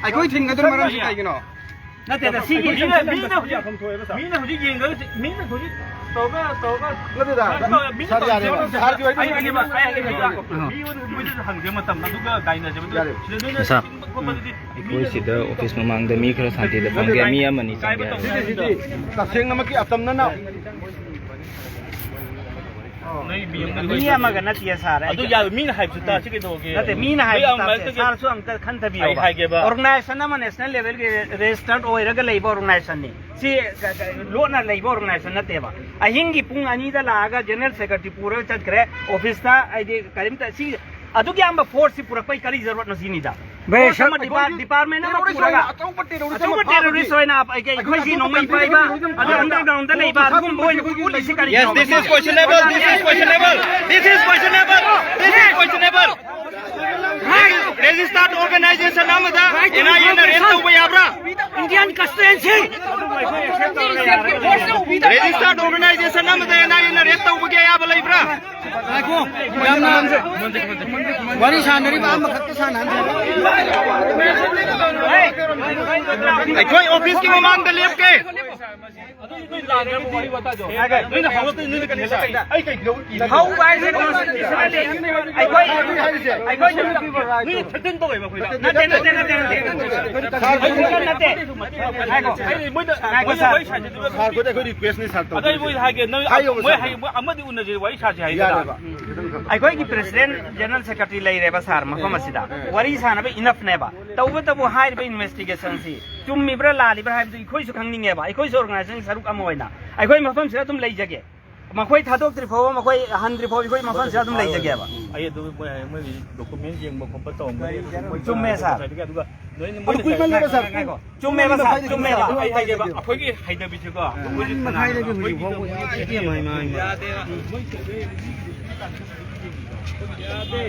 ꯑꯩꯈꯣꯏ ꯊꯤꯡꯒꯗꯣꯏ ꯃꯔꯝꯁꯤ ꯀꯩꯒꯤꯅꯣ? ꯅꯠꯇꯦꯗ, ꯁꯤꯒꯤ ꯃꯤꯅ, ꯃꯤꯅ ꯍꯧꯖꯤꯛ, ꯃꯤꯅ ꯍꯧꯖꯤꯛ ꯌꯦꯡꯉꯒ, ꯃꯤꯅ ꯍꯧꯖꯤꯛ ꯇꯧꯔꯒ, ꯇꯧꯔꯒ ꯅꯠꯇꯦꯗ, ꯀꯩꯅꯣ ꯇꯧꯔꯒ, ꯃꯤꯅ ꯁꯥꯔ ꯌꯥꯔꯦꯕ꯫ ꯇꯧꯔꯒ, ꯁꯥꯔꯒꯤ ꯋꯥꯔꯤ ꯑꯩ ꯍꯥꯏꯒꯦꯕ, ꯑꯩ ꯍꯥꯏꯒꯦꯕ꯫ ꯑꯥ꯫ ꯃꯤꯉꯣꯟꯗ, ꯃꯣꯏꯗꯁꯨ ꯍꯪꯖꯦ ꯃꯇꯝ, ꯑꯗꯨꯒ ꯇꯥꯏꯅꯁꯦꯕ꯫ ꯑꯗꯨ ꯌꯥꯔꯦ꯫ ꯁꯤꯗ ꯅꯣꯏꯅ ꯁꯥꯔ, ꯆꯤꯡꯕ ꯈꯣꯠꯄꯗꯨꯗꯤ ꯑꯩꯈꯣꯏ ꯁꯤꯗ ꯑꯣꯐꯤꯁ ꯃꯃꯥꯡꯗ ꯃꯤ ꯈꯔ ꯁꯥꯟꯇꯤꯗ ꯐꯝꯒꯦ, ꯃꯤ ꯑꯃꯅꯤ ꯆꯪꯒꯦ ꯍꯥꯏꯕ꯫ ꯁꯤꯒꯤꯁꯤꯗꯤ ꯇꯁꯦꯡꯅꯃꯛꯀꯤ ꯑꯇꯝꯅꯅ ꯅꯣꯏ ꯃꯤ ꯑꯃꯒ ꯅꯠꯇꯦ ꯁꯥꯔ꯫ ꯑꯗꯨ ꯌꯥꯔꯣꯏ, ꯃꯤꯅ ꯍꯥꯏꯕꯁꯨ ꯇꯥꯁꯤ ꯀꯩꯗꯧꯒꯦ? ꯅꯠꯇꯦ, ꯃꯤꯅ ꯍꯥꯏꯕꯁꯨ ꯇꯥꯁꯤ꯫ ꯁꯥꯔꯁꯨ ꯑꯝꯇ ꯈꯟꯊꯕꯤꯌꯣꯕ꯫ ꯑꯩ ꯍꯥꯏꯒꯦꯕ꯫ Organization ꯑꯃ national level ꯒꯤ registered ꯑꯣꯏꯔꯒ ꯂꯩꯕ organization ꯅꯤ꯫ ꯁꯤ ꯂꯣꯠꯅ ꯂꯩꯕ organization ꯅꯠꯇꯦꯕ꯫ ꯑꯍꯤꯡꯒꯤ ꯄꯨꯡ ꯑꯅꯤꯗ ꯂꯥꯛꯑꯒ general secretary ꯄꯨꯔꯒ ꯆꯠꯈ꯭ꯔꯦ office ꯇ꯫ ꯍꯥꯏꯗꯤ ꯀꯔꯤꯝꯇ ꯁꯤ ꯑꯗꯨꯛ ꯌꯥꯝꯕ force ꯁꯤ ꯄꯨꯔꯛꯄꯩ ꯀꯔꯤ ꯖꯔꯨꯔꯠꯅꯣ ꯁꯤꯅꯤꯗ? ꯚꯥꯏ, force ꯑꯃ ꯁꯔ, department ꯑꯃ ꯄꯨꯔꯒ ꯑꯆꯧꯕ terrorist ꯑꯣꯏꯅ ꯑꯆꯧꯕ terrorist ꯑꯃ ꯐꯥꯕꯒꯤ ꯑꯩꯈꯣꯏ ꯁꯤ ꯅꯣꯡꯃꯩ ꯄꯥꯏꯕ, ꯑꯗꯨ underground ꯗ ꯂꯩꯕ, ꯑꯗꯨꯒꯨꯝꯕ ꯑꯣꯏꯅ ꯎꯠꯂꯤꯁꯤ ꯀꯔꯤꯒꯤꯅꯣ? Yes, this is questionable. This is questionable. This is questionable. This is questionable. Registered organization ꯑꯃꯗ N I A ꯅ raid ꯇꯧꯕ ꯌꯥꯕ꯭ꯔꯥ? Indian constituency. Registered organization ꯑꯃꯗ N I A ꯅ raid ꯇꯧꯕꯒꯤ ꯑꯌꯥꯕ ꯂꯩꯕ꯭ꯔꯥ? ꯉꯥꯏꯈꯣ, ꯌꯥꯝꯅ ꯋꯥꯔꯤ ꯁꯥꯟꯅꯔꯤꯕ ꯑꯃꯈꯛꯇ ꯁꯥꯟꯅꯍꯟꯁꯦ꯫ ꯑꯩꯈꯣꯏ office ꯀꯤ ꯃꯃꯥꯡꯗ ꯂꯦꯞꯀꯦ꯫ ꯍꯧꯕ ꯍꯥꯏꯁꯦ constitutionally ꯑꯩꯈꯣꯏ, ꯑꯩꯈꯣꯏ ꯅꯠꯇꯦ, ꯅꯠꯇꯦ, ꯅꯠꯇꯦ, ꯅꯠꯇꯦ꯫ ꯉꯥꯏꯈꯣ꯫ ꯉꯥꯏꯈꯣ, ꯁꯥꯔ꯫ ꯁꯥꯔ, ꯑꯩꯈꯣꯏ request ꯅꯤ, ꯁꯥꯔ, ꯑꯗꯣ ꯑꯩ ꯃꯣꯏ ꯍꯥꯏꯒꯦ, ꯅꯣꯏ ꯍꯥꯏꯌꯣꯕ, ꯃꯣꯏ ꯁꯥꯔ꯫ ꯍꯥꯏ-, ꯃꯣꯏ ꯑꯃꯗꯤ ꯎꯅꯁꯦ, ꯋꯥꯔꯤ ꯁꯥꯁꯦ ꯍꯥꯏꯒꯦ꯫ ꯌꯥꯔꯦꯕ꯫ ꯑꯩꯈꯣꯏꯒꯤ president general secretary ꯂꯩꯔꯦꯕ ꯁꯥꯔ ꯃꯐꯝ ꯑꯁꯤꯗ꯫ ꯋꯥꯔꯤ ꯁꯥꯟꯅꯕ enough ꯅꯦꯕ꯫ ꯇꯧꯕꯇꯕꯨ ꯍꯥꯏꯔꯤꯕ investigation ꯁꯤ ꯆꯨꯝꯃꯤꯕ꯭ꯔꯥ ꯂꯥꯜꯂꯤꯕ꯭ꯔꯥ ꯍꯥꯏꯕꯗꯨ ꯑꯩꯈꯣꯏꯁꯨ ꯈꯪꯅꯤꯡꯉꯦꯕ꯫ ꯑꯩꯈꯣꯏꯁꯨ organization ꯁꯔꯨꯛ ꯑꯃ ꯑꯣꯏꯅ ꯑꯩꯈꯣꯏ ꯃꯐꯝꯁꯤꯗ ꯑꯗꯨꯝ ꯂꯩꯖꯒꯦ꯫ ꯃꯈꯣꯏ ꯊꯥꯗꯣꯛꯇ꯭ꯔꯤ ꯐꯥꯎꯕ, ꯃꯈꯣꯏ ꯍꯟꯗ꯭ꯔꯤ ꯐꯥꯎ ꯑꯩꯈꯣꯏ ꯃꯐꯝꯁꯤꯗ ꯑꯗꯨꯝ ꯂꯩꯖꯒꯦꯕ꯫ ꯑꯩ ꯑꯗꯨ ꯃꯣꯏ ꯍꯥꯏ-, ꯃꯣꯏꯒꯤ document ꯌꯦꯡꯕ ꯈꯣꯠꯄ ꯇꯧꯔꯝꯒꯅꯤ꯫ ꯆꯨꯝꯃꯦ, ꯁꯥꯔ꯫ ꯑꯗꯨꯒ ꯅꯣꯏꯅ ꯑꯗꯨ ꯃꯣꯏꯅ ꯀꯨꯏꯃꯜꯂꯦꯕ, ꯁꯥꯔ꯫ ꯉꯥꯏꯈꯣ, ꯉꯥꯏꯈꯣ꯫ ꯆꯨꯝꯃꯦꯕ, ꯁꯥꯔ, ꯆꯨꯝꯃꯦꯕ꯫ ꯑꯩ ꯍꯥꯏꯒꯦꯕ, ꯑꯩꯈꯣꯏꯒꯤ ꯍꯩꯅꯕꯤꯁꯦꯀꯣ, ꯑꯩꯈꯣꯏꯒꯤ ꯃꯈꯥꯏꯗꯒꯤ ꯍꯧꯖꯤꯛ ꯐꯥꯎꯕ ꯏꯃꯥꯏ, ꯏꯃꯥꯏ, ꯏꯃꯥꯏ꯫ ꯌꯥꯗꯦꯕ꯫ ꯃꯣꯏ ꯌꯥꯗꯦ꯫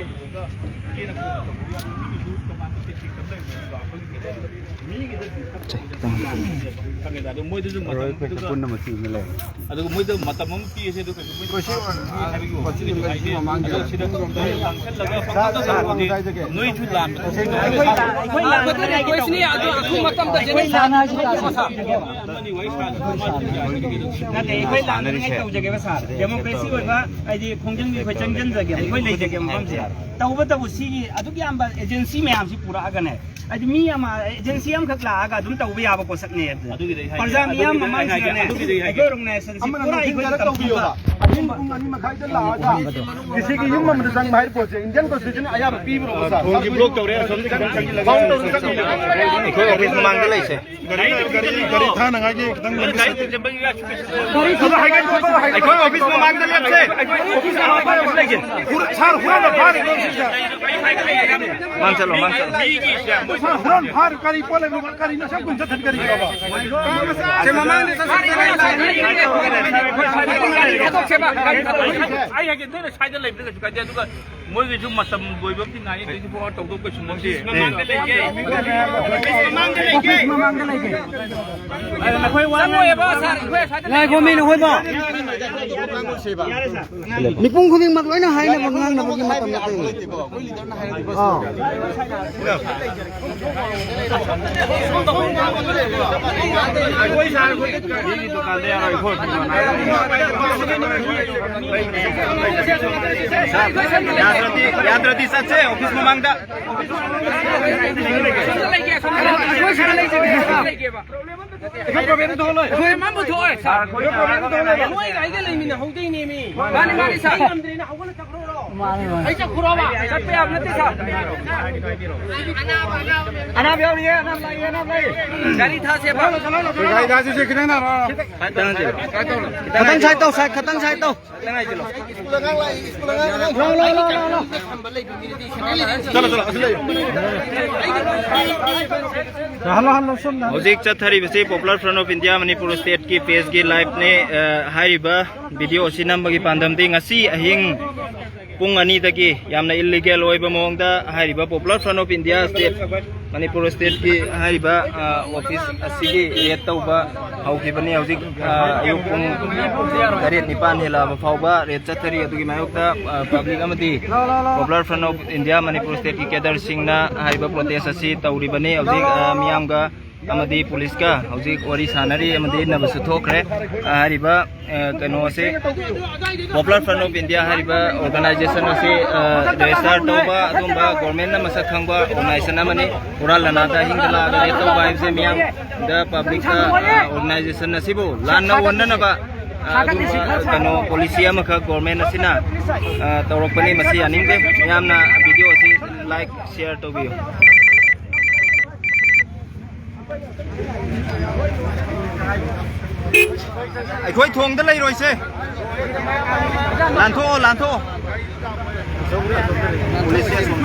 ꯈꯪꯉꯦꯗ, ꯑꯗꯣ ꯃꯣꯏꯗꯁꯨ ꯃꯇꯝ ꯂꯣꯏ ꯑꯩꯈꯣꯏꯁꯦ ꯑꯗꯨꯒ ꯄꯨꯟꯅ ꯃꯆꯤ ꯑꯃ ꯂꯩ꯫ ꯑꯗꯨꯒ ꯃꯣꯏꯗ ꯃꯇꯝ ꯑꯃ ꯄꯤꯔꯁꯦ, ꯑꯗꯨꯒ ꯃꯣꯏꯗ ꯑꯩꯈꯣꯏ ꯁꯤ ꯍꯥꯏꯕꯒꯤ ꯋꯥꯐꯝꯗꯨꯅꯤ ꯃꯆꯤ ꯍꯥꯏꯁꯦ꯫ ꯃꯃꯥꯡꯒꯤ ꯑꯗꯣ ꯁꯤꯗ ꯂꯥꯡꯁꯜꯂꯒ ꯁꯥꯔ, ꯄꯪꯇꯧ ꯁꯥꯔ, ꯇꯧꯕꯗꯤ ꯉꯁꯥꯏꯗꯒꯤ ꯅꯣꯏꯁꯨ ꯂꯥꯟꯕ ꯑꯩꯈꯣꯏ ꯂꯥꯟꯕ ꯅꯠꯇꯦ, ꯑꯩꯈꯣꯏ ꯁꯤꯅꯤ, ꯑꯗꯨ ꯑꯊꯨꯕ ꯃꯇꯝꯗ ꯑꯩꯈꯣꯏ ꯂꯥꯟ ꯍꯥꯏꯁꯤ ꯇꯥꯁꯤ꯫ ꯅꯠꯇꯦ, ꯑꯩꯈꯣꯏ ꯂꯥꯟꯅꯉꯥꯏ ꯇꯧꯖꯒꯦꯕ ꯁꯥꯔ꯫ Democracy ꯑꯣꯏꯕ ꯍꯥꯏꯗꯤ ꯈꯣꯡꯖꯪꯗꯤ ꯑꯩꯈꯣꯏ ꯆꯪꯁꯤꯟꯖꯒꯦꯕ, ꯑꯩꯈꯣꯏ ꯂꯩꯖꯒꯦꯕ ꯃꯐꯝꯁꯦ꯫ ꯇꯧꯕꯇꯕꯨ ꯁꯤꯒꯤ ꯑꯗꯨꯛ ꯌꯥꯝꯕ agency ꯃꯌꯥꯝꯁꯤ ꯄꯨꯔꯛꯑꯒꯅꯦ, ꯍꯥꯏꯗꯤ ꯃꯤ ꯑꯃ, agency ꯑꯃꯈꯛ ꯂꯥꯛꯑꯒ ꯑꯗꯨꯝ ꯇꯧꯕ ꯌꯥꯕ ꯄꯣꯠꯁꯛꯅꯦ꯫ ꯑꯗꯨꯒꯤꯗꯤ ꯑꯩ ꯍꯥꯏꯒꯦ, ꯄ꯭ꯔꯖꯥ ꯃꯤꯌꯥꯝ ꯑꯗꯨꯒꯤꯗꯤ ꯑꯩ ꯍꯥꯏꯒꯦ, ꯃꯃꯥꯡꯁꯤꯗꯅꯦ ꯑꯗꯨꯒꯤꯗꯤ ꯑꯩ ꯍꯥꯏꯒꯦ꯫ ꯑꯩꯈꯣꯏ organization ꯁꯤ ꯑꯃꯅ ꯄꯨꯔꯥ ꯅꯨꯡꯊꯤꯟ ꯑꯩꯈꯣꯏꯒꯤ ꯀꯌꯥꯗ ꯇꯧꯕꯤꯌꯣꯕ? ꯇꯝꯕꯤꯕ꯫ ꯑꯍꯤꯡ ꯄꯨꯡ ꯑꯅꯤ ꯃꯈꯥꯏꯗ ꯂꯥꯛꯑꯒ ꯗꯤ ꯁꯤꯒꯤ ꯌꯨꯝ ꯑꯃꯗ ꯆꯪꯕ ꯍꯥꯏꯕ ꯄꯣꯠꯁꯦ Indian Constitution ꯑꯌꯥꯕ ꯄꯤꯕ꯭ꯔꯣ, ꯁꯥꯔ? ꯊꯣꯡꯁꯤ block ꯇꯧꯔꯦ, ꯑꯁꯣꯝꯗ ꯈꯤꯇꯪ ꯆꯪꯁꯤꯜꯂꯒ꯫ ꯐꯥꯎꯟ ꯇꯧꯔ ꯆꯪꯁꯤꯜꯂꯒ꯫ ꯑꯩꯈꯣꯏ office ꯃꯃꯥꯡꯗ ꯂꯩꯁꯦ꯫ ꯒꯥꯔꯤ, ꯒꯥꯔꯤ, ꯒꯥꯔꯤ ꯊꯥꯅꯉꯥꯏꯒꯤ ꯈꯤꯇꯪ ꯂꯝꯕꯤ ꯁꯦꯝ-, ꯑꯩꯈꯣꯏ office ꯃꯃꯥꯡꯗ ꯂꯦꯞꯁꯦ꯫ ꯁꯥꯔ, ꯍꯨꯔꯥꯟꯕ ꯐꯥꯔꯤꯕ꯭ꯔꯣ ꯁꯤꯁꯦ? ꯃꯥꯡ ꯆꯠꯂꯣ, ꯃꯥꯡ ꯆꯠꯂꯣ꯫ ꯁꯥꯔ, ꯍꯨꯔꯥꯟ ꯐꯥꯔꯤ ꯀꯔꯤ ꯄꯣꯠ ꯂꯩꯕꯅꯣ? ꯀꯔꯤꯅꯣ ꯑꯁꯨꯛ ꯀꯨꯏꯅ ꯆꯠꯊꯟ ꯀꯔꯤꯒꯤꯅꯣꯕ? ꯁꯦ, ꯃꯃꯥꯡꯗ ꯆꯠꯁꯦ꯫ ꯑꯩ ꯍꯥꯏꯒꯦ, ꯅꯣꯏꯅ ꯁ꯭ꯋꯥꯏꯗ ꯂꯩꯕꯗ ꯀꯩꯁꯨ ꯀꯥꯏꯗꯦ, ꯑꯗꯨꯒ ꯃꯣꯏꯒꯤꯁꯨ ꯃꯇꯝ ꯂꯣꯏꯕ ꯑꯃꯗꯤ ꯉꯥꯏ, twenty four hour ꯇꯧꯗꯧ ꯀꯩꯁꯨ ꯅꯠꯇꯦ꯫ ꯃꯃꯥꯡꯗ ꯂꯩꯒꯦ꯫ ꯃꯃꯥꯡꯗ ꯂꯩꯒꯦ꯫ ꯅꯈꯣꯏ ꯋꯥ ꯆꯪꯉꯣꯏꯕ, ꯁꯥꯔ, ꯑꯩꯈꯣꯏ ꯁ꯭ꯋꯥꯏꯗ ꯉꯥꯏꯈꯣ, ꯃꯤ ꯅꯈꯣꯏꯕꯣ꯫ ꯃꯤꯄꯨꯝ ꯈꯨꯗꯤꯡꯃꯛ ꯂꯣꯏꯅ ꯍꯥꯏꯅꯕ ꯉꯥꯡꯅꯕꯒꯤ ꯃꯇꯝ ꯅꯠꯇꯦ꯫ ꯑꯥ꯫ ꯌꯥꯗ꯭ꯔꯗꯤ, ꯌꯥꯗ꯭ꯔꯗꯤ ꯆꯠꯁꯦ office ꯃꯃꯥꯡꯗ꯫ ꯑꯩꯈꯣꯏ ꯁꯤꯗ ꯂꯩꯖꯒꯦ꯫ ꯑꯩꯈꯣꯏ problem ꯑꯃ ꯊꯣꯛꯑꯣꯏ꯫ ꯑꯩꯈꯣꯏ ꯑꯃ ꯊꯣꯛꯑꯣꯏ, ꯁꯥꯔ꯫ ꯑꯩꯈꯣꯏ problem ꯑꯃ ꯊꯣꯛꯑꯣꯏ꯫ ꯅꯣꯏꯒ ꯑꯩꯒ ꯂꯩꯃꯤꯟꯅꯍꯧꯗꯣꯏꯅꯦꯃꯤ꯫ ꯃꯥꯅꯤ, ꯃꯥꯅꯤ, ꯁꯥꯔ꯫ ꯑꯩ ꯉꯝꯗ꯭ꯔꯦꯅ ꯍꯧꯒꯠꯂ ꯆꯠꯈ꯭ꯔꯣꯔꯣ? ꯃꯥꯅꯤ, ꯃꯥꯅꯤ꯫ ꯑꯩ ꯆꯠꯈ꯭ꯔꯣꯕ? ꯆꯠꯄ ꯌꯥꯕ ꯅꯠꯇꯦ, ꯁꯥꯔ꯫ ꯑꯅꯥꯕ ꯌꯥꯎꯔꯤꯌꯦ, ꯑꯅꯥꯕ ꯂꯥꯛꯏꯌꯦ, ꯑꯅꯥꯕ ꯂꯥꯛꯏꯌꯦ꯫ ꯒꯥꯔꯤ ꯊꯥꯁꯦꯕ꯫ ꯒꯥꯔꯤ ꯊꯥꯁꯤꯁꯦ, ꯈꯤꯇꯪ ꯅꯥꯔꯣ꯫ ꯈꯤꯇꯪ side ꯇꯧ, side ꯇꯧ, ꯈꯤꯇꯪ side ꯇꯧ꯫ ꯂꯥꯎ, ꯂꯥꯎ, ꯂꯥꯎ, ꯂꯥꯎ, ꯂꯥꯎ꯫ ꯆꯠꯂꯣ, ꯆꯠꯂꯣ, ꯑꯁꯤ ꯂꯩꯌꯨ꯫ ꯍꯜꯂꯣ, ꯍꯜꯂꯣ, ꯁꯣꯝꯗ꯫ ꯍꯧꯖꯤꯛ ꯆꯠꯊꯔꯤꯕꯁꯤ Popular Front of India Manipur State ꯀꯤ page ꯀꯤ live ꯅꯦ꯫ ꯑ, ꯍꯥꯏꯔꯤꯕ video ꯑꯁꯤ ꯅꯝꯕꯒꯤ ꯄꯥꯟꯗꯝꯗꯤ ꯉꯁꯤ ꯑꯍꯤꯡ ꯄꯨꯡ ꯑꯅꯤꯗꯒꯤ ꯌꯥꯝꯅ illegal ꯑꯣꯏꯕ ꯃꯑꯣꯡꯗ ꯍꯥꯏꯔꯤꯕ Popular Front of India State, Manipur state ꯀꯤ ꯍꯥꯏꯔꯤꯕ, ꯑ, office ꯑꯁꯤꯒꯤ raid ꯇꯧꯕ ꯍꯧꯈꯤꯕꯅꯤ꯫ ꯍꯧꯖꯤꯛ, ꯑ, ꯑꯌꯨꯛ ꯄꯨꯡ ꯇꯔꯦꯠ ꯅꯤꯄꯥꯟ ꯍꯦꯜꯂꯛꯑꯕ ꯐꯥꯎꯕ raid ꯆꯠꯊꯔꯤ꯫ ꯑꯗꯨꯒꯤ ꯃꯥꯌꯣꯛꯇ, ꯑ, public ꯑꯃꯗꯤ Popular Front of India Manipur State ꯀꯤ cadre ꯁꯤꯡꯅ ꯍꯥꯏꯔꯤꯕ protest ꯑꯁꯤ ꯇꯧꯔꯤꯕꯅꯤ꯫ ꯍꯧꯖꯤꯛ, ꯑ, ꯃꯤꯌꯥꯝꯒ ꯑꯃꯗꯤ ꯄꯨꯂꯤꯁꯀ ꯍꯧꯖꯤꯛ ꯋꯥꯔꯤ ꯁꯥꯟꯅꯔꯤ ꯑꯃꯗꯤ ꯏꯟꯅꯕꯁꯨ ꯊꯣꯛꯈ꯭ꯔꯦ꯫ ꯑ, ꯍꯥꯏꯔꯤꯕ, ꯑ, ꯀꯩꯅꯣ ꯑꯁꯤ Popular Front of India ꯍꯥꯏꯔꯤꯕ organization ꯑꯁꯤ, ꯑ, register ꯇꯧꯕ ꯑꯗꯨꯒꯨꯝꯕ government ꯅ ꯃꯁꯛ ꯈꯪꯕ organization ꯑꯃꯅꯤ꯫ ꯍꯨꯔꯥꯟ ꯂꯅꯥꯗ ꯑꯍꯤꯡꯗ ꯂꯥꯛꯑꯒ raid ꯇꯧꯕ ꯍꯥꯏꯕꯁꯦ ꯃꯤꯌꯥꯝꯗ public ꯇ, ꯑ, organization ꯑꯁꯤꯕꯨ ꯂꯥꯟꯅ ꯑꯣꯟꯅꯅꯕ, ꯑ, ꯑꯗꯨꯒꯨꯝꯕ, ꯀꯩꯅꯣ, policy ꯑꯃꯈꯛ government ꯑꯁꯤꯅ, ꯑ, ꯇꯧꯔꯛꯄꯅꯤ꯫ ꯃꯁꯤ ꯌꯥꯅꯤꯡꯗꯦ꯫ ꯃꯤꯌꯥꯝꯅ video ꯑꯁꯤ like, share ꯇꯧꯕꯤꯌꯨ꯫ ꯑꯩꯈꯣꯏ ꯊꯣꯡꯗ ꯂꯩꯔꯣꯏꯁꯦ꯫ ꯂꯥꯟꯊꯣꯛꯑꯣ, ꯂꯥꯟꯊꯣꯛꯑꯣ꯫ ꯄꯨꯂꯤꯁꯁꯦ ꯑꯁꯣꯝ꯫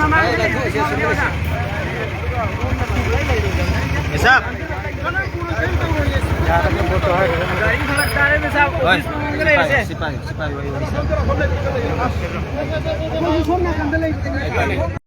ꯃꯦꯁꯥꯞ꯫ ꯍꯣꯏ꯫ ꯁꯤ ꯄꯥꯏꯌꯨ, ꯁꯤ ꯄꯥꯏꯌꯨ, ꯁꯤ ꯄꯥꯏꯌꯨ, ꯑꯩ ꯋꯥꯔꯤ ꯁꯥꯟꯅꯒꯦ꯫